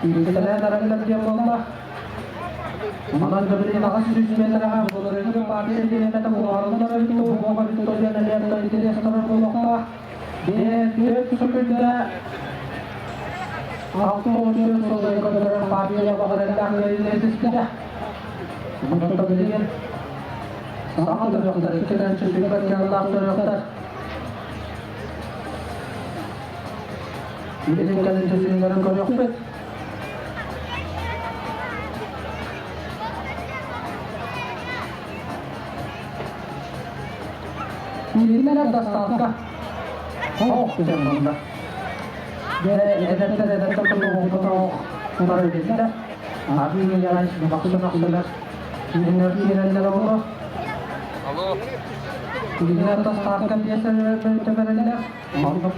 Илдьитэлээн эрэллэр диэн буолла. Онон билигин 800 метрэҕэ былырыыҥҥы партия бириэмэтэ уһаарыллар эбит дуу, суох эбит дуу диэн элиэттэн интэриэс турар буолуохтаах. Биэс сөкүүндэ 64 сылга көрдөрөр партия баҕарардаах ыарыыны түстэ. Онтон билигин саҥа төрүөхтэр, иккитэн сүппэт кыаллаах төрүөхтэр. Билигин кэлин түсүннэрин көрүөхпүт. Киириннэр доставка. Ох, диэн буолла. Дьэ, эдэттэр эдэттэр тулуһуҥкутоох утары биллэр. Арыы яҕай бахсын ахсылар. Киириннэр киирэллэр оҕолор. Алло. Киириннэр доставка биэсэлэр Оннук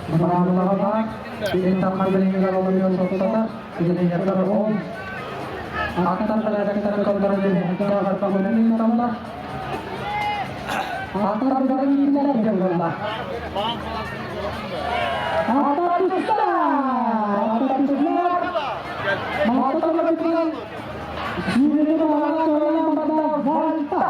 быраабылаҕа баар. Ил Дархан билиҥҥигэр олоруон соттотар, сидириэттэр ол аттар бэрээдэктэрин көрдөрөн үлэһиттэр көҥүлүн ыыталлар. Аттар бары киирдилэр диэн буолла. Аттар түстэ! Аттар түстүлэр! Маттар бүтүн сүүрүнү баҕана көрөн барда Вальта!